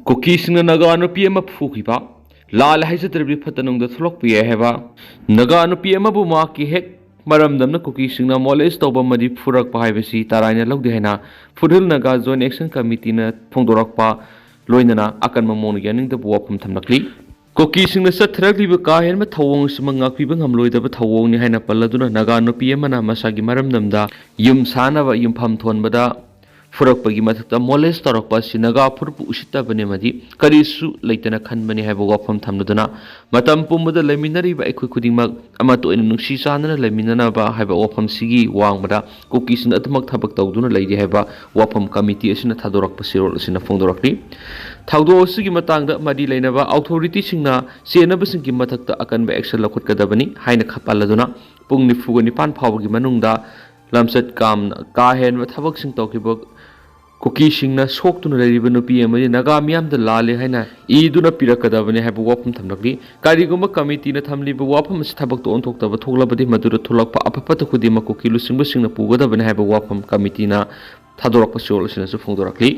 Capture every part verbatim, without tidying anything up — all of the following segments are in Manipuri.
ꯀꯨꯀꯤꯁꯤꯡꯅ ꯅꯥꯒꯥ ꯅꯨꯄꯤ ꯑꯃ ꯐꯨꯈꯤꯕ, ꯂꯥꯜꯂꯦ ꯍꯥꯏꯖꯗ꯭ꯔꯕꯗꯤ ꯐꯠꯇ ꯅꯨꯡꯗ ꯊꯣꯛꯂꯛꯄ ꯌꯥꯏ ꯍꯥꯏꯕ, ꯅꯥꯒꯥ ꯅꯨꯄꯤ ꯑꯃꯕꯨ ꯃꯍꯥꯛꯀꯤ ꯍꯦꯛ ꯃꯔꯝꯗꯝꯅ ꯀꯨꯀꯤꯁꯤꯡꯅ molest ꯇꯧꯕ ꯑꯃꯗꯤ ꯐꯨꯔꯛꯄ ꯍꯥꯏꯕꯁꯤ ꯇꯔꯥꯏꯅ ꯂꯧꯗꯦ ꯍꯥꯏꯅ ꯐꯨꯠꯍꯤꯜ ꯅꯥꯒꯥ ꯖꯣꯏꯟ ꯑꯦꯛꯁꯟ ꯀꯃꯤꯇꯤꯅ ꯐꯣꯡꯗꯣꯔꯛꯄ ꯂꯣꯏꯅꯅ ꯑꯀꯟꯕ ꯃꯑꯣꯡꯗ ꯌꯥꯅꯤꯡꯗꯕ ꯋꯥꯐꯝ ꯊꯝꯂꯛꯂꯤ꯫ ꯀꯨꯀꯤꯁꯤꯡꯅ ꯆꯠꯊꯔꯛꯂꯤꯕ ꯀꯥ ꯍꯦꯟꯕ ꯊꯧꯑꯣꯡ ꯑꯁꯤꯃꯛ ꯉꯥꯛꯄꯤꯕ ꯉꯝꯂꯣꯏꯗꯕ ꯊꯧꯑꯣꯡꯅꯤ ꯍꯥꯏꯅ ꯄꯜꯂꯗꯨꯅ ꯅꯥꯒꯥ ꯅꯨꯄꯤ ꯑꯃꯅ ꯃꯁꯥꯒꯤ ꯃꯔꯝꯗꯝꯗ ꯌꯨꯝ ꯁꯥꯅꯕ ꯌꯨꯝꯐꯝ ꯊꯣꯟꯕꯗ ꯐꯨꯔꯛꯄꯒꯤ ꯃꯊꯛꯇ molest ꯇꯧꯔꯛꯄ ꯑꯁꯤ ꯅꯥꯒꯥ ꯐꯨꯔꯨꯞꯄꯨ ꯎꯁꯤꯠꯇꯕꯅꯤ ꯑꯃꯗꯤ ꯀꯔꯤꯁꯨ ꯂꯩꯇꯅ ꯈꯟꯕꯅꯤ ꯍꯥꯏꯕ ꯋꯥꯐꯝ ꯊꯝꯂꯗꯨꯅ ꯃꯇꯝ ꯄꯨꯝꯕꯗ ꯂꯩꯃꯤꯟꯅꯔꯤꯕ ꯑꯩꯈꯣꯏ ꯈꯨꯗꯤꯡꯃꯛ ꯑꯃꯠꯇ ꯑꯣꯏꯅ ꯅꯨꯡꯁꯤ ꯆꯥꯟꯅꯅ ꯂꯩꯃꯤꯟꯅꯅꯕ ꯍꯥꯏꯕ ꯋꯥꯐꯝꯁꯤꯒꯤ ꯋꯥꯡꯃꯗ ꯀꯨꯀꯤꯁꯤꯡꯅ ꯑꯗꯨꯃꯛ ꯊꯕꯛ ꯇꯧꯗꯨꯅ ꯂꯩꯔꯤ ꯍꯥꯏꯕ ꯋꯥꯐꯝ ꯀꯃꯤꯇꯤ ꯑꯁꯤꯅ ꯊꯥꯗꯣꯔꯛꯄ ꯆꯦꯔꯣꯜ ꯑꯁꯤꯅ ꯐꯣꯡꯗꯣꯔꯛꯂꯤ꯫ ꯊꯧꯗꯣꯛ ꯑꯁꯤꯒꯤ ꯃꯇꯥꯡꯗ ꯃꯔꯤ ꯂꯩꯅꯕ ꯑꯣꯊꯣꯔꯤꯇꯤꯁꯤꯡꯅ ꯆꯦꯟꯅꯕꯁꯤꯡꯒꯤ ꯃꯊꯛꯇ ꯑꯀꯟꯕ action ꯂꯧꯈꯠꯀꯗꯕꯅꯤ ꯍꯥꯏꯅ ꯈ-, ꯄꯜꯂꯗꯨꯅ ꯄꯨꯡ ꯅꯤꯐꯨꯒ ꯅꯤꯄꯥꯟ ꯐꯥꯎꯕꯒꯤ ꯃꯅꯨꯡꯗ ꯂꯝꯆꯠ ꯀꯥꯝꯅ ꯀꯥ ꯍꯦꯟꯕ ꯊꯕꯛꯁꯤꯡ ꯇꯧꯈꯤꯕ ꯀꯨꯀꯤꯁꯤꯡꯅ ꯁꯣꯛꯇꯨꯅ ꯂꯩꯔꯤꯕ ꯅꯨꯄꯤ ꯑꯃꯗꯤ ꯅꯥꯒꯥ ꯃꯤꯌꯥꯝꯗ ꯂꯥꯜꯂꯦ ꯍꯥꯏꯅ ꯏꯗꯨꯅ ꯄꯤꯔꯛꯀꯗꯕꯅꯤ ꯍꯥꯏꯕ ꯋꯥꯐꯝ ꯊꯝꯂꯛꯂꯤ꯫ ꯀꯔꯤꯒꯨꯝꯕ ꯀꯃꯤꯇꯤꯅ ꯊꯝꯂꯤꯕ ꯋꯥꯐꯝ ꯑꯁꯤ ꯊꯕꯛꯇ ꯑꯣꯟꯊꯣꯛꯇꯕ ꯊꯣꯛꯂꯕꯗꯤ ꯃꯗꯨꯗ ꯊꯣꯛꯂꯛꯄ ꯑꯐ ꯐꯠꯇ ꯈꯨꯗꯤꯡꯃꯛ ꯀꯨꯀꯤ ꯂꯨꯆꯤꯡꯕꯁꯤꯡꯅ ꯄꯨꯒꯗꯕꯅꯤ ꯍꯥꯏꯕ ꯋꯥꯐꯝ ꯀꯃꯤꯇꯤꯅ ꯊꯥꯗꯣꯔꯛꯄ ꯆꯦꯔꯣꯜ ꯑꯁꯤꯅꯁꯨ ꯐꯣꯡꯗꯣꯔꯛꯂꯤ꯫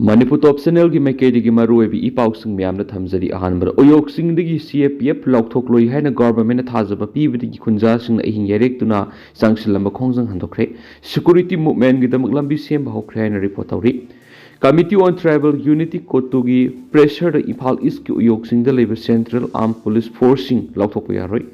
ꯃꯅꯤꯄꯨꯔ ꯇꯣꯞ ꯆꯦꯅꯦꯜꯒꯤ ꯃꯥꯏꯀꯩꯗꯒꯤ ꯃꯔꯨꯑꯣꯏꯕ ꯏ ꯄꯥꯎꯁꯤꯡ ꯃꯌꯥꯝꯗ ꯊꯝꯖꯔꯤ꯫ ꯑꯍꯥꯟꯕꯗ ꯎꯌꯣꯛꯁꯤꯡꯗꯒꯤ C A P F ꯂꯥꯎꯊꯣꯛꯂꯣꯏ ꯍꯥꯏꯅ ꯒꯣꯚꯔꯟꯃꯦꯟꯠꯅ ꯊꯥꯖꯕ ꯄꯤꯕꯗꯒꯤ ꯈꯨꯟꯖꯥꯁꯤꯡꯅ ꯑꯍꯤꯡ ꯌꯥꯔꯦꯛꯇꯨꯅ ꯆꯪꯁꯤꯜꯂꯝꯕ ꯈꯣꯡꯖꯪ ꯍꯟꯗꯣꯛꯈ꯭ꯔꯦ꯫ Security movementꯒꯤꯗꯃꯛ ꯂꯝꯕꯤ ꯁꯦꯝꯕ ꯍꯧꯈ꯭ꯔꯦ ꯍꯥꯏꯅ ꯔꯤꯄꯣꯔꯠ ꯇꯧꯔꯤ꯫ Committee on Tribal Unity ꯀꯣꯇꯨꯒꯤ pressureꯗ Imphal ꯏꯁ꯭ꯠꯀꯤ ꯎꯌꯣꯛꯁꯤꯡꯗ ꯂꯩꯕ Central Armed Police Forceꯁꯤꯡ ꯂꯥꯎꯊꯣꯛꯄ ꯌꯥꯔꯣꯏ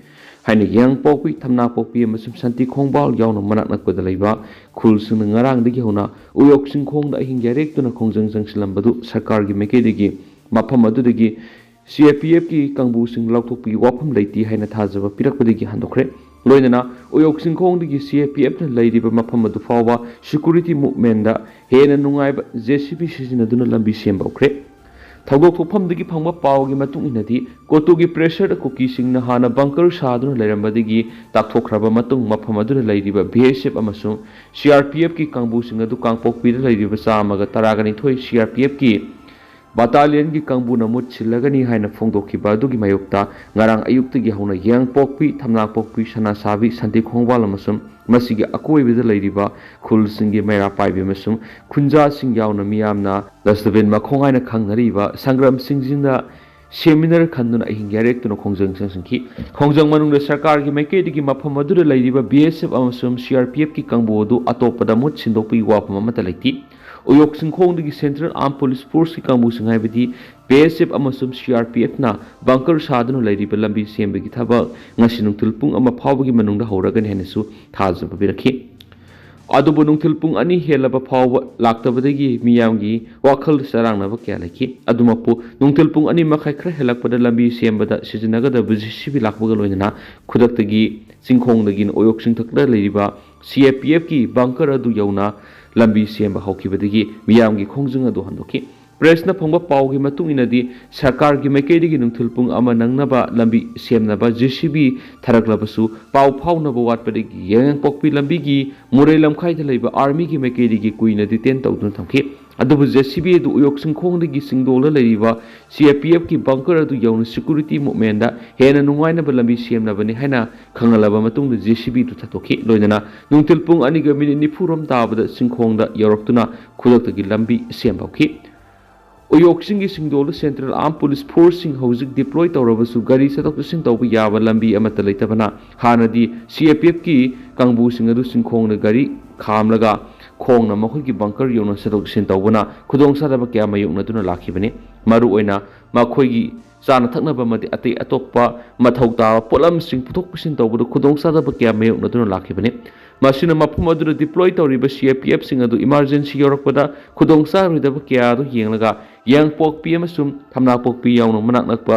ꯍꯥꯏꯅ ꯌꯥꯡꯄꯣꯛꯄꯤ, ꯊꯝꯅꯥꯄꯣꯛꯄꯤ ꯑꯃꯁꯨꯡ ꯁꯥꯟꯇꯤ ꯈꯣꯡꯕꯥꯜ ꯌꯥꯎꯅ ꯃꯅꯥꯛ ꯅꯛꯄꯗ ꯂꯩꯕ ꯈꯨꯜꯁꯤꯡꯅ ꯉꯔꯥꯡꯗꯒꯤ ꯍꯧꯅ ꯎꯌꯣꯛ ꯆꯤꯡꯈꯣꯡꯗ ꯑꯍꯤꯡ ꯌꯥꯔꯦꯛꯇꯨꯅ ꯈꯣꯡꯖꯪ ꯆꯪꯁꯤꯜꯂꯝꯕꯗꯨ ꯁꯔꯀꯥꯔꯒꯤ ꯃꯥꯏꯀꯩꯗꯒꯤ ꯃꯐꯝ ꯑꯗꯨꯗꯒꯤ C A P Fꯀꯤ ꯀꯥꯡꯕꯨꯁꯤꯡ ꯂꯥꯎꯊꯣꯛꯄꯒꯤ ꯋꯥꯐꯝ ꯂꯩꯇꯦ ꯍꯥꯏꯅ ꯊꯥꯖꯕ ꯄꯤꯔꯛꯄꯗꯒꯤ ꯍꯟꯗꯣꯛꯈ꯭ꯔꯦ꯫ ꯂꯣꯏꯅꯅ ꯎꯌꯣꯛ ꯆꯤꯡꯈꯣꯡꯗꯒꯤ C A P Fꯅ ꯂꯩꯔꯤꯕ ꯃꯐꯝ ꯑꯗꯨ ꯐꯥꯎꯕ security movementꯗ ꯍꯦꯟꯅ ꯅꯨꯡꯉꯥꯏꯕ J C B ꯁꯤꯖꯤꯟꯅꯗꯨꯅ ꯂꯝꯕꯤ ꯁꯦꯝꯕ ꯍꯧꯈ꯭ꯔꯦ꯫ ꯊꯧꯗꯣꯛ ꯊꯣꯛꯐꯝꯗꯒꯤ ꯐꯪꯕ ꯄꯥꯎꯒꯤ ꯃꯇꯨꯡ ꯏꯟꯅꯗꯤ, ꯀꯣꯇꯨꯒꯤ pressureꯗ ꯀꯨꯀꯤꯁꯤꯡꯅ ꯍꯥꯟꯅ bunker ꯁꯥꯗꯨꯅ ꯂꯩꯔꯝꯕꯗꯒꯤ ꯇꯥꯛꯊꯣꯛꯈ꯭ꯔꯕ ꯃꯇꯨꯡ ꯃꯐꯝ ꯑꯗꯨꯗ ꯂꯩꯔꯤꯕ B S F ꯑꯃꯁꯨꯡ C R P Fꯀꯤ ꯀꯥꯡꯕꯨꯁꯤꯡ ꯑꯗꯨ ꯀꯥꯡꯄꯣꯛꯄꯤꯗ ꯂꯩꯔꯤꯕ ꯆꯥꯝꯃꯒ ꯇꯔꯥꯒ ꯅꯤꯊꯣꯏ C R P Fꯀꯤ ꯕꯥꯇꯥꯂꯤꯌꯟꯒꯤ ꯀꯥꯡꯕꯨꯅ ꯃꯍꯨꯠ ꯁꯤꯜꯂꯒꯅꯤ ꯍꯥꯏꯅ ꯐꯣꯡꯗꯣꯛꯈꯤꯕ ꯑꯗꯨꯒꯤ ꯃꯥꯌꯣꯛꯇ ꯉꯔꯥꯡ ꯑꯌꯨꯛꯇꯒꯤ ꯍꯧꯅ ꯌꯥꯡꯄꯣꯛꯄꯤ, ꯊꯝꯅꯥꯄꯣꯛꯄꯤ, ꯁꯅꯥꯁꯥꯕꯤ, ꯁꯟꯇꯤ ꯈꯣꯡꯕꯥꯜ ꯑꯃꯁꯨꯡ ꯃꯁꯤꯒꯤ ꯑꯀꯣꯏꯕꯗ ꯂꯩꯔꯤꯕ ꯈꯨꯜꯁꯤꯡꯒꯤ ꯃꯩꯔꯥ ꯄꯥꯏꯕꯤ ꯑꯃꯁꯨꯡ ꯈꯨꯟꯖꯥꯁꯤꯡ ꯌꯥꯎꯅ ꯃꯤꯌꯥꯝꯅ ꯗꯁꯇꯕꯤꯟ ꯃꯈꯣꯡ ꯍꯥꯏꯅ ꯈꯪꯅꯔꯤꯕ ꯁꯪꯒ꯭ꯔꯥꯝꯁꯤꯡꯁꯤꯅ ꯁꯦꯃꯤꯅꯥꯔ ꯈꯟꯗꯨꯅ ꯑꯍꯤꯡ ꯌꯥꯔꯦꯛꯇꯨꯅ ꯈꯣꯡꯖꯪ ꯆꯪꯁꯤꯟꯈꯤ꯫ ꯈꯣꯡꯖꯪ ꯃꯅꯨꯡꯗ ꯁꯔꯀꯥꯔꯒꯤ ꯃꯥꯏꯀꯩꯗꯒꯤ ꯃꯐꯝ ꯑꯗꯨꯗ ꯂꯩꯔꯤꯕ ꯕꯤ ꯑꯦꯁ ꯑꯦꯐ ꯑꯃꯁꯨꯡ ꯁꯤ ꯑꯥꯔ ꯄꯤ ꯑꯦꯐꯀꯤ ꯀꯥꯡꯕꯨ ꯑꯗꯨ ꯑꯇꯣꯞꯄꯗ ꯃꯍꯨꯠ ꯁꯤꯟꯗꯣꯛꯄꯒꯤ ꯋꯥꯐꯝ ꯑꯃꯠꯇ ꯂꯩꯇꯦ꯫ ꯎꯌꯣꯛ ꯆꯤꯡꯈꯣꯡꯗꯒꯤ ꯁꯦꯟꯇ꯭ꯔꯦꯜ ꯑꯥꯔꯝ ꯄꯨꯂꯤꯁ ꯐꯣꯔꯁꯀꯤ ꯀꯥꯡꯕꯨꯁꯤꯡ ꯍꯥꯏꯕꯗꯤ ꯕꯤ ꯑꯦꯁ ꯑꯦꯐ ꯑꯃꯁꯨꯡ ꯁꯤ ꯑꯥꯔ ꯄꯤ ꯑꯦꯐꯅ ꯕꯪꯀꯔ ꯁꯥꯗꯨꯅ ꯂꯩꯔꯤꯕ ꯂꯝꯕꯤ ꯁꯦꯝꯕꯒꯤ ꯊꯕꯛ ꯉꯁꯤ ꯅꯨꯡꯊꯤꯜ ꯄꯨꯡ ꯑꯃ ꯐꯥꯎꯕꯒꯤ ꯃꯅꯨꯡꯗ ꯍꯧꯔꯒꯅꯤ ꯍꯥꯏꯅꯁꯨ ꯊꯥꯖꯕ ꯄꯤꯔꯛꯈꯤ꯫ ꯑꯗꯨꯕꯨ ꯅꯨꯡꯊꯤꯜ ꯄꯨꯡ ꯑꯅꯤ ꯍꯦꯜꯂꯕ ꯐꯥꯎꯕ ꯂꯥꯛꯇꯕꯗꯒꯤ ꯃꯤꯌꯥꯝꯒꯤ ꯋꯥꯈꯜ ꯆꯔꯥꯡꯅꯕ ꯀꯌꯥ ꯂꯩꯈꯤ꯫ ꯑꯗꯨꯃꯛꯄꯨ ꯅꯨꯡꯊꯤꯜ ꯄꯨꯡ ꯑꯅꯤ ꯃꯈꯥꯏ ꯈꯔ ꯍꯦꯜꯂꯛꯄꯗ ꯂꯝꯕꯤ ꯁꯦꯝꯕꯗ ꯁꯤꯖꯤꯟꯅꯒꯗꯕ ꯖꯦ ꯁꯤ ꯕꯤ ꯂꯥꯛꯄꯒ ꯂꯣꯏꯅꯅ ꯈꯨꯗꯛꯇꯒꯤ ꯆꯤꯡꯈꯣꯡꯗꯒꯤ ꯎꯌꯣꯛ ꯆꯤꯡꯊꯛꯇ ꯂꯩꯔꯤꯕ ꯁꯤ ꯑꯦ ꯄꯤ ꯑꯦꯐꯀꯤ ꯕꯪꯀꯔ ꯑꯗꯨ ꯌꯧꯅ ꯂꯝꯕꯤ ꯁꯦꯝꯕ ꯍꯧꯈꯤꯕꯗꯒꯤ ꯃꯤꯌꯥꯝꯒꯤ ꯈꯣꯡꯖꯪ ꯑꯗꯨ ꯍꯟꯗꯣꯛꯈꯤ꯫ ꯄ꯭ꯔꯦꯁꯅ ꯐꯪꯕ ꯄꯥꯎꯒꯤ ꯃꯇꯨꯡ ꯏꯟꯅꯗꯤ ꯁꯔꯀꯥꯔꯒꯤ ꯃꯥꯏꯀꯩꯗꯒꯤ ꯅꯨꯡꯊꯤꯜ ꯄꯨꯡ ꯑꯃ ꯅꯪꯅꯕ ꯂꯝꯕꯤ ꯁꯦꯝꯅꯕ ꯖꯦ ꯁꯤ ꯕꯤ ꯊꯥꯔꯛꯂꯕꯁꯨ ꯄꯥꯎ ꯐꯥꯎꯅꯕ ꯋꯥꯠꯄꯗꯒꯤ ꯌꯥꯏꯉꯪꯄꯣꯛꯄꯤ ꯂꯝꯕꯤꯒꯤ ꯃꯨꯔꯩ ꯂꯝꯈꯥꯏꯗ ꯂꯩꯕ ꯑꯥꯔꯃꯤꯒꯤ ꯃꯥꯏꯀꯩꯗꯒꯤ ꯀꯨꯏꯅ ꯗꯤꯇꯦꯟ ꯇꯧꯗꯨꯅ ꯊꯝꯈꯤ꯫ ꯑꯗꯨꯕꯨ ꯖꯦ ꯁꯤ ꯕꯤ ꯑꯗꯨ ꯎꯌꯣꯛ ꯆꯤꯡꯈꯣꯡꯗꯒꯤ ꯆꯤꯡꯗꯣꯜꯗ ꯂꯩꯔꯤꯕ ꯁꯤ ꯑꯦ ꯄꯤ ꯑꯦꯐꯀꯤ ꯕꯪꯀꯔ ꯑꯗꯨ ꯌꯧꯅ ꯁꯦꯀ꯭ꯌꯨꯔꯤꯇꯤ ꯃꯨꯞꯃꯦꯟꯗ ꯍꯦꯟꯅ ꯅꯨꯡꯉꯥꯏꯅꯕ ꯂꯝꯕꯤ ꯁꯦꯝꯅꯕꯅꯤ ꯍꯥꯏꯅ ꯈꯪꯍꯜꯂꯕ ꯃꯇꯨꯡꯗ ꯖꯦ ꯁꯤ ꯕꯤ ꯑꯗꯨ ꯊꯥꯗꯣꯛꯈꯤ꯫ ꯂꯣꯏꯅꯅ ꯅꯨꯡꯊꯤꯜ ꯄꯨꯡ ꯑꯅꯤꯒ ꯃꯤꯅꯤꯠ ꯅꯤꯐꯨ ꯔꯣꯝ ꯇꯥꯕꯗ ꯆꯤꯡꯈꯣꯡꯗ ꯌꯧꯔꯛꯇꯨꯅ ꯈꯨꯗꯛꯇꯒꯤ ꯂꯝꯕꯤ ꯁꯦꯝꯕ ꯍꯧꯈꯤ꯫ ꯎꯌꯣꯛꯁꯤꯡꯒꯤ ꯆꯤꯡꯗꯣꯜꯗ ꯁꯦꯟꯇ꯭ꯔꯦꯜ ꯑꯥꯔꯝ ꯄꯨꯂꯤꯁ ꯐꯣꯔꯁꯁꯤꯡ ꯍꯧꯖꯤꯛ ꯗꯤꯄ꯭ꯂꯣꯏ ꯇꯧꯔꯕꯁꯨ ꯒꯥꯔꯤ ꯆꯠꯊꯣꯛ ꯆꯠꯁꯤꯟ ꯇꯧꯕ ꯌꯥꯕ ꯂꯝꯕꯤ ꯑꯃꯠꯇ ꯂꯩꯇꯕꯅ ꯍꯥꯟꯅꯗꯤ ꯁꯤ ꯑꯦ ꯄꯤ ꯑꯦꯐꯀꯤ ꯀꯥꯡꯕꯨꯁꯤꯡ ꯑꯗꯨ ꯆꯤꯡꯈꯣꯡꯗ ꯒꯥꯔꯤ ꯈꯥꯝꯂꯒ ꯈꯣꯡꯅ ꯃꯈꯣꯏꯒꯤ ꯕꯪꯀꯔ ꯌꯧꯅ ꯆꯠꯊꯣꯛ ꯆꯠꯁꯤꯟ ꯇꯧꯕꯅ ꯈꯨꯗꯣꯡꯆꯥꯗꯕ ꯀꯌꯥ ꯃꯥꯌꯣꯛꯅꯗꯨꯅ ꯂꯥꯛꯈꯤꯕꯅꯤ꯫ ꯃꯔꯨꯑꯣꯏꯅ ꯃꯈꯣꯏꯒꯤ ꯆꯥꯅ ꯊꯛꯅꯕ ꯑꯃꯗꯤ ꯑꯇꯩ ꯑꯇꯣꯞꯄ ꯃꯊꯧ ꯇꯥꯕ ꯄꯣꯠꯂꯝꯁꯤꯡ ꯄꯨꯊꯣꯛ ꯄꯨꯁꯤꯟ ꯇꯧꯕꯗ ꯈꯨꯗꯣꯡꯆꯥꯗꯕ ꯀꯌꯥ ꯃꯥꯌꯣꯛꯅꯗꯨꯅ ꯂꯥꯛꯈꯤꯕꯅꯤ꯫ ꯃꯁꯤꯅ ꯃꯐꯝ ꯑꯗꯨꯗ ꯗꯤꯄ꯭ꯂꯣꯏ ꯇꯧꯔꯤꯕ ꯁꯤ ꯑꯦ ꯄꯤ ꯑꯦꯐꯁꯤꯡ ꯑꯗꯨ ꯏꯃꯥꯔꯖꯦꯟꯁꯤ ꯌꯧꯔꯛꯄꯗ ꯈꯨꯗꯣꯡꯆꯥꯔꯣꯏꯗꯕ ꯀꯌꯥ ꯑꯗꯨ ꯌꯦꯡꯂꯒ ꯌꯥꯡꯄꯣꯛꯄꯤ ꯑꯃꯁꯨꯡ ꯊꯝꯅꯥꯄꯣꯛꯄꯤ ꯌꯥꯎꯅ ꯃꯅꯥꯛ ꯅꯛꯄ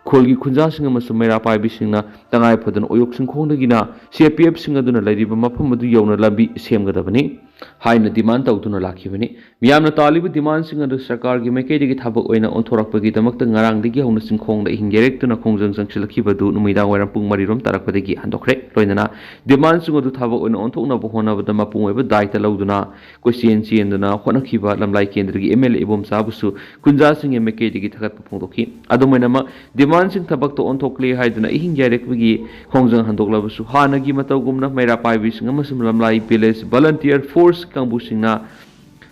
ꯈꯨꯜꯒꯤ ꯈꯨꯟꯖꯥꯁꯤꯡ ꯑꯃꯁꯨꯡ ꯃꯩꯔꯥ ꯄꯥꯏꯕꯤꯁꯤꯡꯅ ꯇꯉꯥꯏ ꯐꯗꯅ ꯎꯌꯣꯛ ꯆꯤꯡꯈꯣꯡꯗꯒꯤꯅ ꯁꯤ ꯑꯦ ꯄꯤ ꯑꯦꯐꯁꯤꯡ ꯑꯗꯨꯅ ꯂꯩꯔꯤꯕ ꯃꯐꯝ ꯑꯗꯨ ꯌꯧꯅ ꯂꯝꯕꯤ ꯁꯦꯝꯒꯗꯕꯅꯤ꯫ ꯍꯥꯏꯅ ꯗꯤꯃꯥꯟ ꯇꯧꯗꯨꯅ ꯂꯥꯛꯈꯤꯕꯅꯤ꯫ ꯃꯤꯌꯥꯝꯅ ꯇꯥꯜꯂꯤꯕ ꯗꯤꯃꯥꯟꯁꯤꯡ ꯑꯗꯨ ꯁꯔꯀꯥꯔꯒꯤ ꯃꯥꯏꯀꯩꯗꯒꯤ ꯊꯕꯛ ꯑꯣꯏꯅ ꯑꯣꯟꯊꯣꯔꯛꯄꯒꯤꯗꯃꯛꯇ ꯉꯔꯥꯡꯗꯒꯤ ꯍꯧꯅ ꯆꯤꯡꯈꯣꯡꯗ ꯑꯍꯤꯡ ꯌꯥꯔꯦꯛꯇꯨꯅ ꯈꯣꯡꯖꯪ ꯆꯪꯁꯤꯜꯂꯛꯈꯤꯕ ꯑꯗꯨ ꯅꯨꯃꯤꯗꯥꯡ ꯋꯥꯏꯔꯝ ꯄꯨꯡ ꯃꯔꯤꯔꯣꯝ ꯇꯥꯔꯛꯄꯗꯒꯤ ꯍꯟꯗꯣꯛꯈ꯭ꯔꯦ꯫ ꯂꯣꯏꯅꯅ ꯗꯤꯃꯥꯟꯁꯤꯡ ꯑꯗꯨ ꯊꯕꯛ ꯑꯣꯏꯅ ꯑꯣꯟꯊꯣꯛꯅꯕ ꯍꯣꯠꯅꯕꯗ ꯃꯄꯨꯡ ꯑꯣꯏꯕ ꯗꯥꯏꯇ ꯂꯧꯗꯨꯅ ꯀꯣꯏꯆꯦꯟ ꯆꯦꯟꯗꯨꯅ ꯍꯣꯠꯅꯈꯤꯕ ꯂꯝꯂꯥꯏ ꯀꯦꯟꯗ꯭ꯔꯒꯤ ꯑꯦꯝ ꯑꯦꯜ ꯑꯦ ꯏꯕꯣꯝꯆꯥꯕꯨꯁꯨ ꯈꯨꯟꯖꯥꯁꯤꯡꯒꯤ ꯃꯥꯏꯀꯩꯗꯒꯤ ꯊꯥꯒꯠꯄ ꯐꯣꯡꯗꯣꯛꯈꯤ꯫ ꯑꯗꯨꯝ ꯑꯣꯏꯅꯃꯛ, ꯗꯤꯃꯥꯟꯁꯤꯡ ꯊꯕꯛꯇ ꯑꯣꯟꯊꯣꯛꯂꯦ ꯍꯥꯏꯗꯨꯅ ꯑꯍꯤꯡ ꯌꯥꯏꯔꯛꯄꯒꯤ ꯈꯣꯡꯖꯪ ꯍꯟꯗꯣꯛꯂꯕꯁꯨ, ꯍꯥꯟꯅꯒꯤ ꯃꯇꯧꯒꯨꯝꯅ ꯃꯩꯔꯥ ꯄꯥꯏꯕꯤꯁꯤꯡ ꯑꯃꯁꯨꯡ ꯂꯝꯂꯥꯏ ꯚꯤꯂꯦꯖ ꯚꯣꯂꯟꯇꯤꯌꯔ ꯐꯣꯔꯁ ꯀꯥꯡꯕꯨꯁꯤꯡꯅ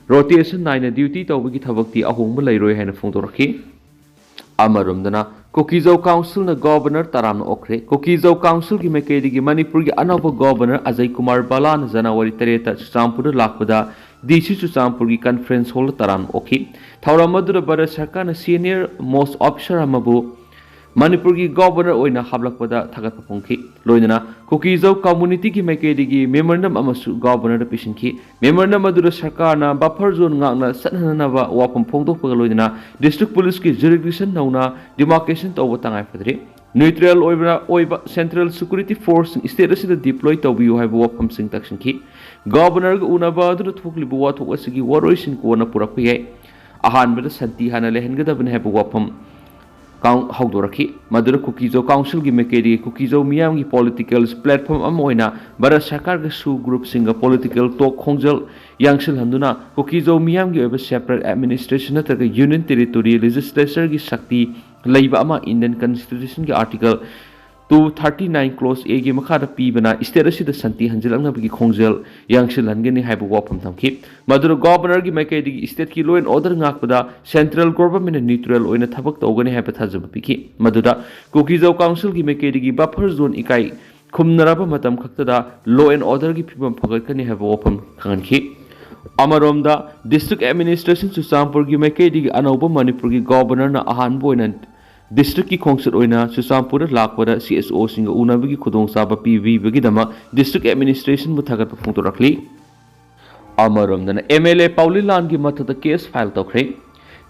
ꯔꯣꯇꯦꯁꯟ ꯅꯥꯏꯅ ꯗ꯭ꯌꯨꯇꯤ ꯇꯧꯕꯒꯤ ꯊꯕꯛꯇꯤ ꯑꯍꯣꯡꯕ ꯂꯩꯔꯣꯏ ꯍꯥꯏꯅ ꯐꯣꯡꯗꯣꯔꯛꯈꯤ꯫ ꯑꯃꯔꯣꯝꯗꯅ, ꯀꯨꯀꯤꯖꯧ ꯀꯥꯎꯟꯁꯤꯜꯅ ꯒꯣꯕꯔꯅꯔ ꯇꯔꯥꯝꯅ ꯑꯣꯛꯈ꯭ꯔꯦ꯫ ꯀꯨꯀꯤꯖꯧ ꯀꯥꯎꯟꯁꯤꯜꯒꯤ ꯃꯥꯏꯀꯩꯗꯒꯤ ꯃꯅꯤꯄꯨꯔꯒꯤ ꯑꯅꯧꯕ ꯒꯣꯕꯔꯅꯔ ꯑꯖꯌ ꯀꯨꯃꯥꯔ ꯕꯂꯥꯅ ꯖꯅꯋꯥꯔꯤ ꯇꯔꯦꯠꯇ ꯆꯨꯔꯆꯥꯟꯄꯨꯔꯗ ꯂꯥꯛꯄꯗ ꯗꯤ ꯁꯤ ꯆꯨꯔꯆꯥꯟꯄꯨꯔꯒꯤ ꯀꯟꯐꯔꯦꯟꯁ ꯍꯣꯜꯗ ꯇꯔꯥꯝꯅ ꯑꯣꯛꯈꯤ꯫ ꯊꯧꯔꯝ ꯑꯗꯨꯗ ꯚꯥꯔꯠ ꯁꯔꯀꯥꯔꯅ ꯁꯤꯅꯤꯌꯔ ꯃꯣꯁ ꯑꯣꯐꯤꯁꯥꯔ ꯑꯃꯕꯨ ꯃꯅꯤꯄꯨꯔꯒꯤ ꯒꯣꯕꯔꯅꯔ ꯑꯣꯏꯅ ꯍꯥꯞꯂꯛꯄꯗ ꯊꯥꯒꯠꯄ ꯐꯣꯡꯈꯤ꯫ ꯂꯣꯏꯅꯅ ꯀꯨꯀꯤꯖꯧ ꯀꯝꯃꯨꯅꯤꯇꯤꯒꯤ ꯃꯥꯏꯀꯩꯗꯒꯤ ꯃꯦꯃꯣꯔꯦꯟꯗꯝ ꯑꯃꯁꯨ ꯒꯣꯕꯔꯅꯔꯗ ꯄꯤꯁꯤꯟꯈꯤ꯫ ꯃꯦꯃꯣꯔꯦꯟꯗꯝ ꯑꯗꯨꯗ ꯁꯔꯀꯥꯔꯅ ꯕꯐꯔ ꯖꯣꯟ ꯉꯥꯛꯅ ꯆꯠꯅꯅꯕ ꯋꯥꯐꯝ ꯐꯣꯡꯗꯣꯛꯄꯒ ꯂꯣꯏꯅꯅ ꯗꯤꯁꯇ꯭ꯔꯤꯛ ꯄꯨꯂꯤꯁꯀꯤ ꯖꯨꯔꯤꯁꯗꯤꯛꯁꯟ ꯅꯧꯅ ꯗꯤꯃꯥꯔꯀꯦꯁꯟ ꯇꯧꯕ ꯇꯉꯥꯏ ꯐꯗ꯭ꯔꯤ꯫ ꯅ꯭ꯌꯨꯇ꯭ꯔꯦꯜ ꯑꯣꯏꯕ, ꯑꯣꯏꯕ ꯁꯦꯟꯇ꯭ꯔꯦꯜ ꯁꯦꯀ꯭ꯌꯨꯔꯤꯇꯤ ꯐꯣꯔꯁꯁꯤꯡ ꯁ꯭ꯇꯦꯠ ꯑꯁꯤꯗ ꯗꯤꯄ꯭ꯂꯣꯏ ꯇꯧꯕꯤꯌꯨ ꯍꯥꯏꯕ ꯋꯥꯐꯝꯁꯤꯡ ꯇꯛꯁꯤꯟꯈꯤ꯫ ꯒꯣꯕꯔꯅꯔꯒ ꯎꯅꯕ ꯑꯗꯨꯗ ꯊꯣꯛꯂꯤꯕ ꯋꯥꯊꯣꯛ ꯑꯁꯤꯒꯤ ꯋꯥꯔꯣꯏꯁꯤꯟ ꯀꯣꯟꯅ ꯄꯨꯔꯛꯄ ꯌꯥꯏ꯫ ꯑꯍꯥꯟꯕꯗ ꯁꯥꯟꯇꯤ ꯍꯥꯟꯅ ꯂꯩꯍꯟꯒꯗꯕꯅꯤ ꯍꯥꯏꯕ ꯋꯥꯐꯝ ꯀꯥꯎꯟ-, ꯍꯧꯗꯣꯔꯛꯈꯤ꯫ ꯃꯗꯨꯗ ꯀꯨꯀꯤꯖꯧ ꯀꯥꯎꯟꯁꯤꯜꯒꯤ ꯃꯥꯏꯀꯩꯗꯒꯤ ꯀꯨꯀꯤꯖꯧ ꯃꯤꯌꯥꯝꯒꯤ ꯄꯣꯂꯤꯇꯤꯀꯦꯜ ꯄ꯭ꯂꯦꯠꯐꯣꯔꯝ ꯑꯃ ꯑꯣꯏꯅ ꯚꯥꯔꯠ ꯁꯔꯀꯥꯔꯒ ꯁꯨ ꯒ꯭ꯔꯨꯞꯁꯤꯡꯒ ꯄꯣꯂꯤꯇꯤꯀꯦꯜ ꯇꯣꯛ ꯈꯣꯡꯖꯦꯜ ꯌꯥꯡꯁꯤꯜꯍꯟꯗꯨꯅ ꯀꯨꯀꯤꯖꯧ ꯃꯤꯌꯥꯝꯒꯤ ꯑꯣꯏꯕ ꯁꯦꯄꯔꯦꯠ ꯑꯦꯗꯃꯤꯅꯤꯁꯇ꯭ꯔꯦꯁꯟ ꯅꯠꯇ꯭ꯔꯒ ꯌꯨꯅꯤꯌꯟ ꯇꯦꯔꯤꯇꯣꯔꯤꯌꯦꯜ ꯂꯦꯖꯤꯁꯂꯦꯆꯔꯒꯤ ꯁꯛꯇꯤ ꯂꯩꯕ ꯑꯃ ꯏꯟꯗꯤꯌꯟ ꯀꯟꯁꯇꯤꯇ꯭ꯌꯨꯁꯟꯒꯤ article two thirty nine clause ꯑꯦꯒꯤ ꯃꯈꯥꯗ ꯄꯤꯕꯅ ꯁ꯭ꯇꯦꯠ ꯑꯁꯤꯗ ꯁꯥꯟꯇꯤ ꯍꯟꯖꯤꯜꯂꯛꯅꯕꯒꯤ ꯈꯣꯡꯖꯦꯜ ꯌꯥꯡꯁꯤꯜꯍꯟꯒꯅꯤ ꯍꯥꯏꯕ ꯋꯥꯐꯝ ꯊꯝꯈꯤ꯫ ꯃꯗꯨꯗ ꯒꯣꯕꯔꯅꯔꯒꯤ ꯃꯥꯏꯀꯩꯗꯒꯤ ꯁ꯭ꯇꯦꯠꯀꯤ ꯂꯣ ꯑꯦꯟ ꯑꯣꯔꯗꯔ ꯉꯥꯛꯄꯗ ꯁꯦꯟꯇ꯭ꯔꯦꯜ ꯒꯣꯚꯔꯟꯃꯦꯟꯠꯅ ꯅ꯭ꯌꯨꯇ꯭ꯔꯦꯜ ꯑꯣꯏꯅ ꯊꯕꯛ ꯇꯧꯒꯅꯤ ꯍꯥꯏꯕ ꯊꯥꯖꯕ ꯄꯤꯈꯤ꯫ ꯃꯗꯨꯗ ꯀꯨꯀꯤꯖꯧ ꯀꯥꯎꯟꯁꯤꯜꯒꯤ ꯃꯥꯏꯀꯩꯗꯒꯤ ꯕꯐꯔ ꯖꯣꯟ ꯏꯀꯥꯏ ꯈꯨꯝꯅꯔꯕ ꯃꯇꯝ ꯈꯛꯇꯗ ꯂꯣ ꯑꯦꯟ ꯑꯣꯔꯗꯔꯒꯤ ꯐꯤꯕꯝ ꯐꯒꯠꯀꯅꯤ ꯍꯥꯏꯕ ꯋꯥꯐꯝ ꯈꯪꯍꯟꯈꯤ꯫ ꯑꯃꯔꯣꯝꯗ, ꯗꯤꯁꯇ꯭ꯔꯤꯛ ꯑꯦꯗꯃꯤꯅꯤꯁꯇ꯭ꯔꯦꯁꯟ ꯆꯨꯔꯆꯥꯟꯄꯨꯔꯒꯤ ꯃꯥꯏꯀꯩꯗꯒꯤ ꯑꯅꯧꯕ ꯃꯅꯤꯄꯨꯔꯒꯤ ꯒꯣꯕꯔꯅꯔꯅ ꯑꯍꯥꯟꯕ ꯑꯣꯏꯅ ꯗꯤꯁꯇ꯭ꯔꯤꯛꯀꯤ ꯈꯣꯡꯆꯠ ꯑꯣꯏꯅ ꯆꯨꯔꯆꯥꯟꯄꯨꯔꯗ ꯂꯥꯛꯄꯗ ꯁꯤ ꯑꯦꯁ ꯑꯣꯁꯤꯡꯒ ꯎꯅꯕꯒꯤ ꯈꯨꯗꯣꯡꯆꯥꯕ ꯄꯤꯕꯤꯕꯒꯤꯗꯃꯛ ꯗꯤꯁꯇ꯭ꯔꯤꯛ ꯑꯦꯗꯃꯤꯅꯤꯁꯇ꯭ꯔꯦꯁꯟꯕꯨ ꯊꯥꯒꯠꯄ ꯐꯣꯡꯗꯣꯔꯛꯂꯤ꯫ ꯑꯃꯔꯣꯝꯗꯅ, ꯑꯦꯝ ꯑꯦꯜ ꯑꯦ ꯄꯥꯎꯂꯤꯂꯥꯟꯒꯤ ꯃꯊꯛꯇ ꯀꯦꯁ ꯐꯥꯏꯜ ꯇꯧꯈ꯭ꯔꯦ꯫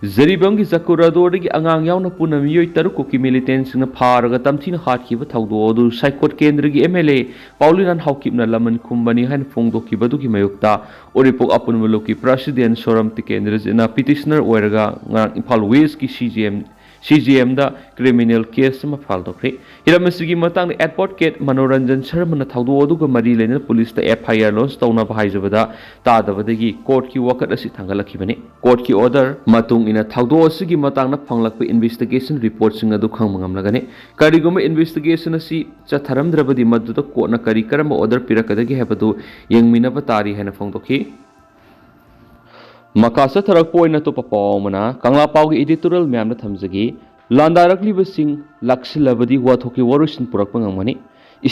ꯖꯔꯤꯕꯥꯝꯒꯤ ꯖꯀꯨꯔꯥꯗꯣꯔꯗꯒꯤ ꯑꯉꯥꯡ ꯌꯥꯎꯅ ꯄꯨꯟꯅ ꯃꯤꯑꯣꯏ ꯇꯔꯨꯛ ꯀꯨꯀꯤ ꯃꯤꯂꯤꯇꯦꯟꯁꯤꯡꯅ ꯐꯥꯔꯒ ꯇꯝꯊꯤꯅ ꯍꯥꯠꯈꯤꯕ ꯊꯧꯗꯣꯛ ꯑꯗꯨ ꯁꯥꯏꯀꯣꯠ ꯀꯦꯟꯗ꯭ꯔꯒꯤ ꯑꯦꯝ ꯑꯦꯜ ꯑꯦ ꯄꯥꯎꯂꯤꯅꯥꯟ ꯍꯥꯎꯀꯤꯞꯅ ꯂꯃꯟ ꯈꯨꯝꯕꯅꯤ ꯍꯥꯏꯅ ꯐꯣꯡꯗꯣꯛꯈꯤꯕꯗꯨꯒꯤ ꯃꯥꯌꯣꯛꯇ ꯎꯔꯤꯄꯣꯛ ꯑꯄꯨꯟꯕ ꯂꯨꯞꯀꯤ ꯄ꯭ꯔꯁꯤꯗꯦꯟ ꯁꯣꯔꯝ ꯇꯤꯀꯦꯟꯗ꯭ꯔꯖꯤꯠꯅ ꯄꯤꯇꯤꯁꯅꯔ ꯑꯣꯏꯔꯒ ꯉꯔꯥꯡ ꯏꯝꯐꯥꯜ ꯋꯦꯁꯀꯤ C G M, C G ꯑꯦꯝꯗ ꯀ꯭ꯔꯤꯃꯤꯅꯦꯜ ꯀꯦꯁ ꯑꯃ ꯐꯥꯏꯜ ꯇꯧꯈ꯭ꯔꯦ꯫ ꯍꯤꯔꯝ ꯑꯁꯤꯒꯤ ꯃꯇꯥꯡꯗ ꯑꯦꯗꯚꯣꯀꯦꯠ ꯃꯅꯣꯔꯟꯖꯟ ꯁꯔꯃꯅ ꯊꯧꯗꯣꯛ ꯑꯗꯨꯒ ꯃꯔꯤ ꯂꯩꯅꯅ ꯄꯨꯂꯤꯁꯇ ꯑꯦꯐ ꯑꯥꯏ ꯑꯥꯔ ꯂꯣꯟꯁ ꯇꯧꯅꯕ ꯍꯥꯏꯖꯕꯗ ꯇꯥꯗꯕꯗꯒꯤ ꯀꯣꯔꯠꯀꯤ ꯋꯥꯀꯠ ꯑꯁꯤ ꯊꯥꯡꯒꯠꯂꯛꯈꯤꯕꯅꯤ꯫ ꯀꯣꯔꯠꯀꯤ ꯑꯣꯔꯗꯔ ꯃꯇꯨꯡ ꯏꯟꯅ ꯊꯧꯗꯣꯛ ꯑꯁꯤꯒꯤ ꯃꯇꯥꯡꯗ ꯐꯪꯂꯛꯄ ꯏꯟꯚꯦꯁꯇꯤꯒꯦꯁꯟ ꯔꯤꯄꯣꯔꯠꯁꯤꯡ ꯑꯗꯨ ꯈꯪꯕ ꯉꯝꯂꯒꯅꯤ꯫ ꯀꯔꯤꯒꯨꯝꯕ ꯏꯟꯚꯦꯁꯇꯤꯒꯦꯁꯟ ꯑꯁꯤ ꯆꯠꯊꯔꯝꯗ꯭ꯔꯕꯗꯤ ꯃꯗꯨꯗ ꯀꯣꯔꯠꯅ ꯀꯔꯤ ꯀꯔꯝꯕ ꯑꯣꯔꯗꯔ ꯄꯤꯔꯛꯀꯗꯒꯦ ꯍꯥꯏꯕꯗꯨ ꯌꯦꯡꯃꯤꯟꯅꯕ ꯇꯥꯔꯤ ꯍꯥꯏꯅ ꯐꯣꯡꯗꯣꯛꯈꯤ꯫ ꯃꯈꯥ ꯆꯠꯊꯔꯛꯄ ꯑꯣꯏꯅ ꯑꯇꯣꯞꯄ ꯄꯥꯎ ꯑꯃꯅ ꯀꯪꯂꯥ ꯄꯥꯎꯒꯤ ꯏꯗꯤꯇꯣꯔꯤꯌꯦꯜ ꯃꯌꯥꯝꯗ ꯊꯝꯖꯒꯦ꯫ ꯂꯥꯟꯗꯥꯔꯛꯂꯤꯕꯁꯤꯡ ꯂꯥꯛꯁꯤꯜꯂꯕꯗꯤ ꯋꯥꯊꯣꯛꯀꯤ ꯋꯥꯔꯣꯏꯁꯤꯟ ꯄꯨꯔꯛꯄ ꯉꯝꯒꯅꯤ꯫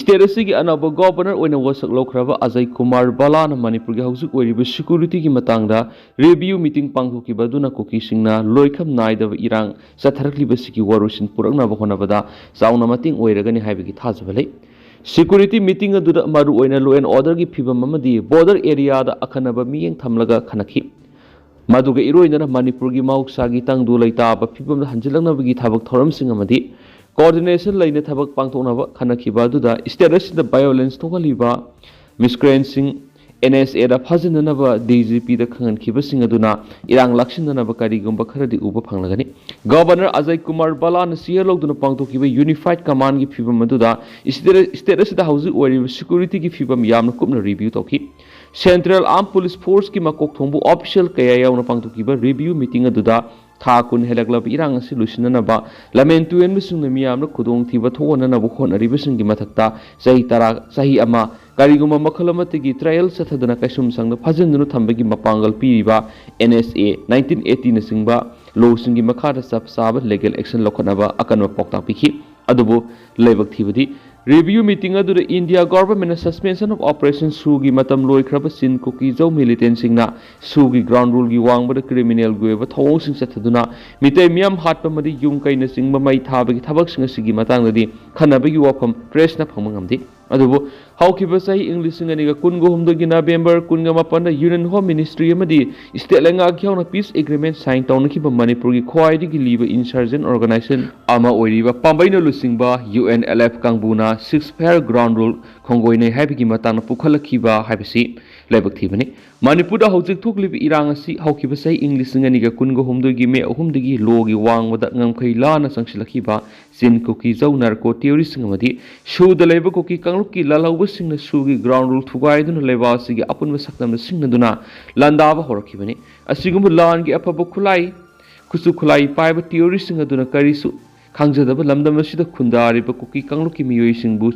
ꯁ꯭ꯇꯦꯠ ꯑꯁꯤꯒꯤ ꯑꯅꯧꯕ ꯒꯣꯚꯔꯅꯔ ꯑꯣꯏꯅ ꯋꯥꯁꯛ ꯂꯧꯈ꯭ꯔꯕ ꯑꯖꯌ ꯀꯨꯃꯥꯔ ꯕꯂꯥꯅ ꯃꯅꯤꯄꯨꯔꯒꯤ ꯍꯧꯖꯤꯛ ꯑꯣꯏꯔꯤꯕ ꯁꯦꯀ꯭ꯌꯨꯔꯤꯇꯤꯒꯤ ꯃꯇꯥꯡꯗ ꯔꯤꯚꯤꯌꯨ ꯃꯤꯇꯤꯡ ꯄꯥꯡꯊꯣꯛꯈꯤꯕ ꯑꯗꯨꯅ ꯀꯨꯀꯤꯁꯤꯡꯅ ꯂꯣꯏꯈꯝ ꯅꯥꯏꯗꯕ ꯏꯔꯥꯡ ꯆꯠꯊꯔꯛꯂꯤꯕꯁꯤꯒꯤ ꯋꯥꯔꯣꯏꯁꯤꯟ ꯄꯨꯔꯛꯅꯕ ꯍꯣꯠꯅꯕꯗ ꯆꯥꯎꯅ ꯃꯇꯦꯡ ꯑꯣꯏꯔꯒꯅꯤ ꯍꯥꯏꯕꯒꯤ ꯊꯥꯖꯕ ꯂꯩ꯫ ꯁꯦꯀ꯭ꯌꯨꯔꯤꯇꯤ ꯃꯤꯇꯤꯡ ꯑꯗꯨꯗ ꯃꯔꯨꯑꯣꯏꯅ ꯂꯣ ꯑꯦꯟ ꯑꯣꯔꯗꯔꯒꯤ ꯐꯤꯕꯝ ꯑꯃꯗꯤ ꯕꯣꯔꯗꯔ ꯑꯦꯔꯤꯌꯥꯗ ꯑꯈꯟꯅꯕ ꯃꯤꯠꯌꯦꯡ ꯊꯝꯂꯒ ꯈꯟꯅꯈꯤ꯫ ꯃꯗꯨꯒ ꯏꯔꯣꯏꯅꯅ ꯃꯅꯤꯄꯨꯔꯒꯤ ꯃꯍꯧꯁꯥꯒꯤ ꯇꯪꯗꯨ ꯂꯩꯇꯥꯕ ꯐꯤꯕꯝꯗ ꯍꯟꯖꯤꯜꯂꯛꯅꯕꯒꯤ ꯊꯕꯛ ꯊꯧꯔꯝꯁꯤꯡ ꯑꯃꯗꯤ ꯀꯣꯑꯣꯔꯗꯤꯅꯦꯁꯟ ꯂꯩꯅ ꯊꯕꯛ ꯄꯥꯡꯊꯣꯛꯅꯕ ꯈꯟꯅꯈꯤꯕ ꯑꯗꯨꯗ ꯁ꯭ꯇꯦꯠ ꯑꯁꯤꯗ ꯚꯥꯏꯑꯣꯂꯦꯟꯁ ꯊꯣꯛꯍꯜꯂꯤꯕ ꯃꯤꯁꯀ꯭ꯔꯦꯟꯁꯤꯡ ꯑꯦꯟ ꯑꯦꯁ ꯑꯦꯗ ꯐꯥꯖꯤꯟꯅꯅꯕ ꯗꯤ ꯖꯤ ꯄꯤꯗ ꯈꯪꯍꯟꯈꯤꯕꯁꯤꯡ ꯑꯗꯨꯅ ꯏꯔꯥꯡ ꯂꯥꯛꯁꯤꯟꯅꯅꯕ ꯀꯔꯤꯒꯨꯝꯕ ꯈꯔꯗꯤ ꯎꯕ ꯐꯪꯂꯒꯅꯤ꯫ ꯒꯚꯔꯅꯔ ꯑꯖꯌ ꯀꯨꯃꯥꯔ ꯕꯂꯥꯅ ꯆꯦꯌꯔ ꯂꯧꯗꯨꯅ ꯄꯥꯡꯊꯣꯛꯈꯤꯕ ꯌꯨꯅꯤꯐꯥꯏꯗ ꯀꯃꯥꯟꯒꯤ ꯐꯤꯕꯝ ꯑꯗꯨꯗ ꯁ꯭ꯇꯦꯠ, ꯁ꯭ꯇꯦꯠ ꯑꯁꯤꯗ ꯍꯧꯖꯤꯛ ꯑꯣꯏꯔꯤꯕ ꯁꯦꯀ꯭ꯌꯨꯔꯤꯇꯤꯒꯤ ꯐꯤꯕꯝ ꯌꯥꯝꯅ ꯀꯨꯞꯅ ꯔꯤꯚꯤꯌꯨ ꯇꯧꯈꯤ꯫ ꯁꯦꯟꯇ꯭ꯔꯦꯜ ꯑꯥꯔꯝ ꯄꯨꯂꯤꯁ ꯐꯣꯔꯁꯀꯤ ꯃꯀꯣꯛ ꯊꯣꯡꯕ ꯑꯣꯐꯤꯁꯤꯌꯦꯜ ꯀꯌꯥ ꯌꯥꯎꯅ ꯄꯥꯡꯊꯣꯛꯈꯤꯕ ꯔꯤꯚꯤꯌꯨ ꯃꯤꯇꯤꯡ ꯑꯗꯨꯗ ꯊꯥ ꯀꯨꯟ ꯍꯦꯜꯂꯛꯂꯕ ꯏꯔꯥꯡ ꯑꯁꯤ ꯂꯣꯏꯁꯤꯟꯅꯅꯕ ꯂꯝꯍꯦꯟ ꯇꯨꯍꯦꯟꯕꯁꯤꯡꯅ ꯃꯤꯌꯥꯝꯗ ꯈꯨꯗꯣꯡꯊꯤꯕ ꯊꯣꯛꯍꯟꯅꯅꯕ ꯍꯣꯠꯅꯔꯤꯕꯁꯤꯡꯒꯤ ꯃꯊꯛꯇ ꯆꯍꯤ ꯇꯔꯥ, ꯆꯍꯤ ꯑꯃ ꯀꯔꯤꯒꯨꯝꯕ ꯃꯈꯜ ꯑꯃꯠꯇꯒꯤ ꯇ꯭ꯔꯥꯏꯌꯦꯜ ꯆꯠꯊꯗꯅ ꯀꯩꯁꯨꯝꯁꯪꯗ ꯐꯥꯖꯤꯟꯗꯨꯅ ꯊꯝꯕꯒꯤ ꯃꯄꯥꯡꯒꯜ ꯄꯤꯔꯤꯕ ꯑꯦꯟ ꯑꯦꯁ ꯑꯦ, ꯅꯥꯏꯟꯇꯤꯟ ꯑꯦꯠꯇꯤꯅꯆꯤꯡꯕ ꯂꯣꯁꯤꯡꯒꯤ ꯃꯈꯥꯗ ꯆꯞ ꯆꯥꯕ ꯂꯤꯒꯦꯜ ꯑꯦꯛꯁꯟ ꯂꯧꯈꯠꯅꯕ ꯑꯀꯟꯕ ꯄꯥꯎꯇꯥꯛ ꯄꯤꯈꯤ꯫ ꯑꯗꯨꯕꯨ ꯂꯥꯏꯕꯛ ꯊꯤꯕꯗꯤ, ꯔꯤꯚꯤꯌꯨ ꯃꯤꯇꯤꯡ ꯑꯗꯨꯗ ꯏꯟꯗꯤꯌꯥ ꯒꯚꯔꯟꯃꯦꯟꯠꯅ ꯁꯁꯄꯦꯟꯁꯟ ꯑꯣꯐ ꯑꯣꯄꯔꯦꯁꯟ ꯁꯨꯒꯤ ꯃꯇꯝ ꯂꯣꯏꯈ꯭ꯔꯕ ꯆꯤꯟ ꯀꯨꯀꯤ ꯖꯧ ꯃꯤꯂꯤꯇꯦꯟꯁꯤꯡꯅ ꯁꯨꯒꯤ ꯒ꯭ꯔꯥꯎꯟ ꯔꯨꯜꯒꯤ ꯋꯥꯡꯃꯗ ꯀ꯭ꯔꯤꯃꯤꯅꯦꯜꯒꯤ ꯑꯣꯏꯕ ꯊꯧꯑꯣꯡꯁꯤꯡ ꯆꯠꯊꯗꯨꯅ ꯃꯤꯇꯩ ꯃꯤꯌꯥꯝ ꯍꯥꯠꯄ ꯑꯃꯗꯤ ꯌꯨꯝ ꯀꯩꯅꯆꯤꯡꯕ ꯃꯩ ꯊꯥꯕꯒꯤ ꯊꯕꯛꯁꯤꯡ ꯑꯁꯤꯒꯤ ꯃꯇꯥꯡꯗꯗꯤ ꯈꯟꯅꯕꯒꯤ ꯋꯥꯐꯝ ꯄ꯭ꯔꯦꯁꯅ ꯐꯪꯕ ꯉꯝꯗꯦ꯫ ꯑꯗꯨꯕꯨ ꯍꯧꯈꯤꯕ ꯆꯍꯤ ꯏꯪ ꯂꯤꯁꯤꯡ ꯑꯅꯤꯒ ꯀꯨꯟꯒ ꯍꯨꯝꯗꯣꯏꯒꯤ ꯅꯕꯦꯝꯕꯔ ꯀꯨꯟꯒ ꯃꯥꯄꯟꯗ Union Home Ministry ꯑꯃꯗꯤ state ꯂꯩꯉꯥꯛ ꯌꯥꯎꯅ peace agreement sign ꯇꯧꯅꯈꯤꯕ ꯃꯅꯤꯄꯨꯔꯒꯤ ꯈ꯭ꯋꯥꯏꯗꯒꯤ ꯂꯤꯕ insurgent organization ꯑꯃ ꯑꯣꯏꯔꯤꯕ ꯄꯥꯝꯕꯩꯅ ꯂꯨꯆꯤꯡꯕ U N L F ꯀꯥꯡꯕꯨꯅ ceasefire, ground rule ꯈꯣꯡꯒꯣꯏꯅꯩ ꯍꯥꯏꯕꯒꯤ ꯃꯇꯥꯡꯗ ꯄꯨꯈꯠꯂꯛꯈꯤꯕ ꯍꯥꯏꯕꯁꯤ ꯂꯥꯏꯕꯛ ꯊꯤꯕꯅꯤ꯫ ꯃꯅꯤꯄꯨꯔꯗ ꯍꯧꯖꯤꯛ ꯊꯣꯛꯂꯤꯕ ꯏꯔꯥꯡ ꯑꯁꯤ ꯍꯧꯈꯤꯕ ꯆꯍꯤ ꯏꯪ ꯂꯤꯁꯤꯡ ꯑꯅꯤꯒ ꯀꯨꯟꯒ ꯍꯨꯝꯗꯣꯏꯒꯤ ꯃꯦ ꯑꯍꯨꯝꯗꯒꯤ ꯂꯣꯒꯤ ꯋꯥꯡꯃꯗ ꯉꯝꯈꯩ ꯂꯥꯟꯅ ꯆꯪꯁꯤꯜꯂꯛꯈꯤꯕ ꯆꯤꯟ ꯀꯨꯀꯤ ꯖꯧ narco terroristꯁꯤꯡ ꯑꯃꯗꯤ ꯁꯨꯗ ꯂꯩꯕ ꯀꯨꯀꯤ ꯀꯥꯡꯂꯨꯞꯀꯤ ꯂꯥꯜꯍꯧꯕꯁꯤꯡꯅ ꯁꯨꯒꯤ ground rule ꯊꯨꯒꯥꯏꯗꯨꯅ ꯂꯩꯕꯥꯛ ꯑꯁꯤꯒꯤ ꯑꯄꯨꯟꯕ ꯁꯛꯇꯝꯗ ꯁꯤꯡꯅꯗꯨꯅ ꯂꯥꯟꯗꯥꯕ ꯍꯧꯔꯛꯈꯤꯕꯅꯤ꯫ ꯑꯁꯤꯒꯨꯝꯕ ꯂꯥꯟꯒꯤ ꯑꯐꯕ ꯈꯨꯠꯂꯥꯏ, ꯈꯨꯠꯁꯨ ꯈꯨꯠꯂꯥꯏ ꯄꯥꯏꯕ terroristꯁꯤꯡ ꯑꯗꯨꯅ ꯀꯔꯤꯁꯨ ꯈꯪꯖꯗꯕ ꯂꯝꯗꯝ ꯑꯁꯤꯗ ꯈꯨꯟꯗꯥꯔꯤꯕ ꯀꯨꯀꯤ ꯀꯥꯡꯂꯨꯞꯀꯤ ꯃꯤꯑꯣꯏꯁꯤꯡꯕꯨ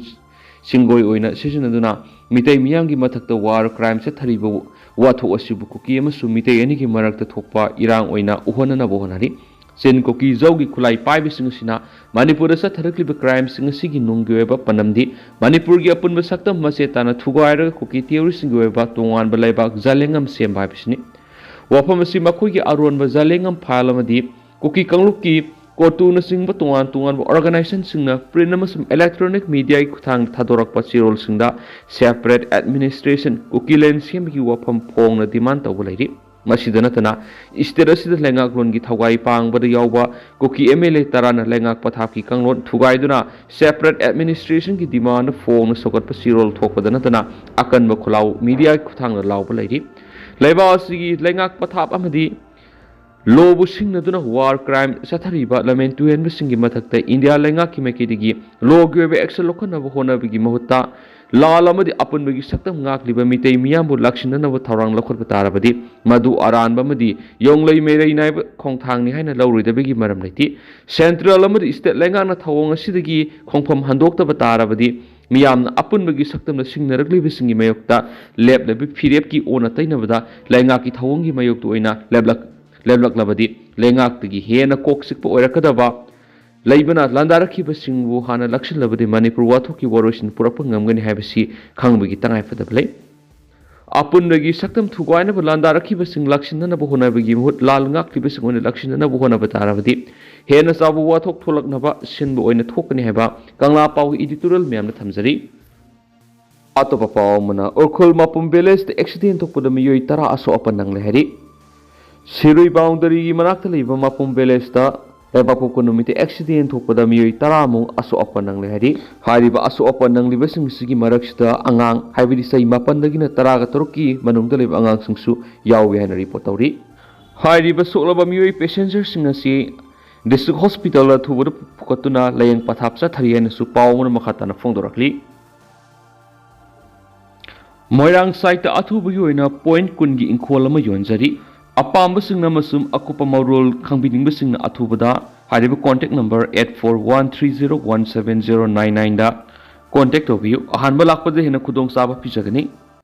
ꯁꯤꯡꯒꯣꯏ ꯑꯣꯏꯅ ꯁꯤꯖꯤꯟꯅꯗꯨꯅ ꯃꯤꯇꯩ ꯃꯤꯌꯥꯝꯒꯤ ꯃꯊꯛꯇ war crime ꯆꯠꯊꯔꯤꯕ ꯋꯥꯊꯣꯛ ꯑꯁꯤꯕꯨ ꯀꯨꯀꯤ ꯑꯃꯁꯨꯡ ꯃꯤꯇꯩ ꯑꯅꯤꯒꯤ ꯃꯔꯛꯇ ꯊꯣꯛꯄ ꯏꯔꯥꯡ ꯑꯣꯏꯅ ꯎꯍꯟꯅꯅꯕ ꯍꯣꯠꯅꯔꯤ꯫ ꯆꯤꯟ ꯀꯨꯀꯤ ꯖꯧꯒꯤ ꯈꯨꯠꯂꯥꯏ ꯄꯥꯏꯕꯁꯤꯡ ꯑꯁꯤꯅ ꯃꯅꯤꯄꯨꯔꯗ ꯆꯠꯊꯔꯛꯂꯤꯕ crimeꯁꯤꯡ ꯑꯁꯤꯒꯤ ꯅꯨꯡꯒꯤ ꯑꯣꯏꯕ ꯄꯥꯟꯗꯝꯗꯤ ꯃꯅꯤꯄꯨꯔꯒꯤ ꯑꯄꯨꯟꯕ ꯁꯛꯇꯝ ꯃꯆꯦꯠ ꯇꯥꯅ ꯊꯨꯒꯥꯏꯔꯒ ꯀꯨꯀꯤ terroristꯁꯤꯡꯒꯤ ꯑꯣꯏꯕ ꯇꯣꯉꯥꯟꯕ ꯂꯩꯕꯥꯛ ꯖꯥꯂꯦꯡꯉꯝ ꯁꯦꯝꯕ ꯍꯥꯏꯕꯁꯤꯅꯤ꯫ ꯋꯥꯐꯝ ꯑꯁꯤ ꯃꯈꯣꯏꯒꯤ ꯑꯔꯣꯟꯕ ꯖꯥꯂꯦꯡꯉꯝ file ꯑꯃꯗꯤ ꯀꯨꯀꯤ ꯀꯥꯡꯂꯨꯞꯀꯤ ꯀꯣꯇꯨꯅꯆꯤꯡꯕ ꯇꯣꯉꯥꯟ ꯇꯣꯉꯥꯟꯕ organizationꯁꯤꯡꯅ print ꯑꯃꯁꯨꯡ electronic mediaꯒꯤ ꯈꯨꯠꯊꯥꯡꯗ ꯊꯥꯗꯣꯔꯛꯄ ꯆꯦꯔꯣꯜꯁꯤꯡꯗ separate administration, ꯀꯨꯀꯤꯂꯦꯟ ꯁꯦꯝꯕꯒꯤ ꯋꯥꯐꯝ ꯐꯣꯡꯅ demand ꯇꯧꯕ ꯂꯩꯔꯤ꯫ ꯃꯁꯤꯗ ꯅꯠꯇꯅ, state ꯑꯁꯤꯗ ꯂꯩꯉꯥꯛꯂꯣꯟꯒꯤ ꯊꯧꯒꯥꯏ ꯄꯥꯡꯕꯗ ꯌꯥꯎꯕ ꯀꯨꯀꯤ M L A ꯇꯔꯥꯅ ꯂꯩꯉꯥꯛ ꯄꯊꯥꯞꯀꯤ ꯀꯥꯡꯂꯣꯟ ꯊꯨꯒꯥꯏꯗꯨꯅ separate administrationꯒꯤ demand ꯐꯣꯡꯅ ꯁꯧꯒꯠꯄ ꯆꯦꯔꯣꯜ ꯊꯣꯛꯄꯗ ꯅꯠꯇꯅ, ꯑꯀꯟꯕ ꯈꯨꯜꯂꯥꯎ mediaꯒꯤ ꯈꯨꯠꯊꯥꯡꯗ ꯂꯥꯎꯕ ꯂꯩꯔꯤ꯫ ꯂꯩꯕꯥꯛ ꯑꯁꯤꯒꯤ ꯂꯩꯉꯥꯛ ꯄꯊꯥꯞ ꯑꯃꯗꯤ ꯂꯣꯕꯨ ꯁꯤꯡꯅꯗꯨꯅ war crime ꯆꯠꯊꯔꯤꯕ ꯂꯝꯍꯦꯟ ꯇꯨꯍꯦꯟꯕꯁꯤꯡꯒꯤ ꯃꯊꯛꯇ ꯏꯟꯗꯤꯌꯥ ꯂꯩꯉꯥꯛꯀꯤ ꯃꯥꯏꯀꯩꯗꯒꯤ ꯂꯣꯒꯤ ꯑꯣꯏꯕ action ꯂꯧꯈꯠꯅꯕ ꯍꯣꯠꯅꯕꯒꯤ ꯃꯍꯨꯠꯇ, ꯂꯥꯜ ꯑꯃꯗꯤ ꯑꯄꯨꯟꯕꯒꯤ ꯁꯛꯇꯝ ꯉꯥꯛꯂꯤꯕ ꯃꯤꯇꯩ ꯃꯤꯌꯥꯝꯕꯨ ꯂꯥꯛꯁꯤꯟꯅꯅꯕ ꯊꯧꯔꯥꯡ ꯂꯧꯈꯠꯄ ꯇꯥꯔꯕꯗꯤ, ꯃꯗꯨ ꯑꯔꯥꯟꯕ ꯑꯃꯗꯤ ꯌꯣꯡꯂꯩ ꯃꯩꯔꯩ ꯅꯥꯏꯕ ꯈꯣꯡꯊꯥꯡꯅꯤ ꯍꯥꯏꯅ ꯂꯧꯔꯣꯏꯗꯕꯒꯤ ꯃꯔꯝ ꯂꯩꯇꯦ꯫ Central ꯑꯃꯗꯤ state ꯂꯩꯉꯥꯛꯅ ꯊꯧꯑꯣꯡ ꯑꯁꯤꯗꯒꯤ ꯈꯣꯡꯐꯝ ꯍꯟꯗꯣꯛꯇꯕ ꯇꯥꯔꯕꯗꯤ, ꯃꯤꯌꯥꯝꯅ ꯑꯄꯨꯟꯕꯒꯤ ꯁꯛꯇꯝꯗ ꯁꯤꯡꯅꯔꯛꯂꯤꯕꯁꯤꯡꯒꯤ ꯃꯥꯌꯣꯛꯇ ꯂꯦꯞꯂꯕ ꯐꯤꯔꯦꯞꯀꯤ ꯑꯣꯟꯅ ꯇꯩꯅꯕꯗ ꯂꯩꯉꯥꯛꯀꯤ ꯊꯧꯑꯣꯡꯒꯤ ꯃꯥꯌꯣꯛꯇ ꯑꯣꯏꯅ ꯂꯦꯞꯂꯛ-, ꯂꯦꯞꯂꯛꯂꯕꯗꯤ, ꯂꯩꯉꯥꯛꯇꯒꯤ ꯍꯦꯟꯅ ꯀꯣꯛ ꯆꯤꯛꯄ ꯑꯣꯏꯔꯛꯀꯗꯕ ꯂꯩꯕꯅ, ꯂꯥꯟꯗꯥꯔꯛꯈꯤꯕꯁꯤꯡꯕꯨ ꯍꯥꯟꯅ ꯂꯥꯛꯁꯤꯜꯂꯕꯗꯤ ꯃꯅꯤꯄꯨꯔ ꯋꯥꯊꯣꯛꯀꯤ ꯋꯥꯔꯣꯏꯁꯤꯟ ꯄꯨꯔꯛꯄ ꯉꯝꯒꯅꯤ ꯍꯥꯏꯕꯁꯤ ꯈꯪꯕꯒꯤ ꯇꯉꯥꯏꯐꯗꯕ ꯂꯩ꯫ ꯑꯄꯨꯟꯕꯒꯤ ꯁꯛꯇꯝ ꯊꯨꯒꯥꯏꯅꯕ ꯂꯥꯟꯗꯥꯔꯛꯈꯤꯕꯁꯤꯡ ꯂꯥꯛꯁꯤꯟꯅꯅꯕ ꯍꯣꯠꯅꯕꯒꯤ ꯃꯍꯨꯠ, ꯂꯥꯜ ꯉꯥꯛꯂꯤꯕꯁꯤꯡ ꯑꯣꯏꯅ ꯂꯥꯛꯁꯤꯟꯅꯅꯕ ꯍꯣꯠꯅꯕ ꯇꯥꯔꯕꯗꯤ, ꯍꯦꯟꯅ ꯆꯥꯎꯕ ꯋꯥꯊꯣꯛ ꯊꯣꯛꯂꯛꯅꯕ ꯁꯤꯟꯕ ꯑꯣꯏꯅ ꯊꯣꯛꯀꯅꯤ ꯍꯥꯏꯕ ꯀꯪꯂꯥ ꯄꯥꯎꯒꯤ editorial ꯃꯌꯥꯝꯅ ꯊꯝꯖꯔꯤ꯫ ꯑꯇꯣꯞꯄ ꯄꯥꯎ ꯑꯃꯅ, ꯎꯈ꯭ꯔꯨꯜ ꯃꯄꯨꯝ ꯚꯤꯂꯦꯖꯇ ꯑꯦꯛꯁꯤꯗꯦꯟ ꯊꯣꯛꯄꯗ ꯃꯤꯑꯣꯏ ꯇꯔꯥ ꯑꯁꯣꯛ ꯑꯄꯟ ꯅꯪꯂꯦ ꯍꯥꯏꯔꯤ꯫ ꯁꯤꯔꯨꯏ ꯕꯥꯎꯟꯗꯔꯤꯒꯤ ꯃꯅꯥꯛꯇ ꯂꯩꯕ ꯃꯄꯨꯝ ꯚꯤꯂꯦꯖꯇ ꯂꯩꯕꯥꯛꯄꯣꯛꯄ ꯅꯨꯃꯤꯠꯇ ꯑꯦꯛꯁꯤꯗꯦꯟ ꯊꯣꯛꯄꯗ ꯃꯤꯑꯣꯏ ꯇꯔꯥꯃꯨꯛ ꯑꯁꯣꯛ ꯑꯄꯟ ꯅꯪꯂꯦ ꯍꯥꯏꯔꯤ꯫ ꯍꯥꯏꯔꯤꯕ ꯑꯁꯣꯛ ꯑꯄꯟ ꯅꯪꯂꯤꯕꯁꯤꯡ ꯑꯁꯤꯒꯤ ꯃꯔꯛꯁꯤꯗ ꯑꯉꯥꯡ, ꯍꯥꯏꯕꯗꯤ ꯆꯍꯤ ꯃꯥꯄꯟꯗꯒꯤꯅ ꯇꯔꯥꯒ ꯇꯔꯨꯛꯀꯤ ꯃꯅꯨꯡꯗ ꯂꯩꯕ ꯑꯉꯥꯡꯁꯤꯡꯁꯨ ꯌꯥꯎꯏ ꯍꯥꯏꯅ ꯔꯤꯄꯣꯔꯠ ꯇꯧꯔꯤ꯫ ꯍꯥꯏꯔꯤꯕ ꯁꯣꯛꯂꯕ ꯃꯤꯑꯣꯏ ꯄꯦꯁꯦꯟꯖꯔꯁꯤꯡ ꯑꯁꯤ ꯗꯤꯁꯇ꯭ꯔꯤꯛ ꯍꯣꯁꯄꯤꯇꯥꯜꯗ ꯊꯨꯕꯗ ꯄꯨꯈꯠꯇꯨꯅ ꯂꯥꯌꯦꯡ ꯄꯊꯥꯞ ꯆꯠꯊꯔꯤ ꯍꯥꯏꯅꯁꯨ ꯄꯥꯎ ꯑꯃꯅ ꯃꯈꯥ ꯇꯥꯅ ꯐꯣꯡꯗꯣꯔꯛꯂꯤ꯫ ꯃꯣꯏꯔꯥꯡ ꯁꯥꯏꯠꯇ ꯑꯊꯨꯕꯒꯤ ꯑꯣꯏꯅ ꯄꯣꯏꯟꯠ ꯀꯨꯟꯒꯤ ꯏꯪꯈꯣꯜ ꯑꯃ ꯌꯣꯟꯖꯔꯤ꯫ ꯑꯄꯥꯝꯕꯁꯤꯡꯅ ꯑꯃꯁꯨꯡ ꯑꯀꯨꯞꯄ ꯃꯔꯣꯜ ꯈꯪꯕꯤꯅꯤꯡꯕꯁꯤꯡꯅ ꯑꯊꯨꯕꯗ ꯍꯥꯏꯔꯤꯕ contact number eight four one three zero one seven zero nine nineꯗ ꯀꯣꯟꯇꯦꯛ ꯇꯧꯕꯤꯌꯨ꯫ ꯑꯍꯥꯟꯕ ꯂꯥꯛꯄꯗ ꯍꯦꯟꯅ ꯈꯨꯗꯣꯡꯆꯥꯕ ꯄꯤꯖꯒꯅꯤ꯫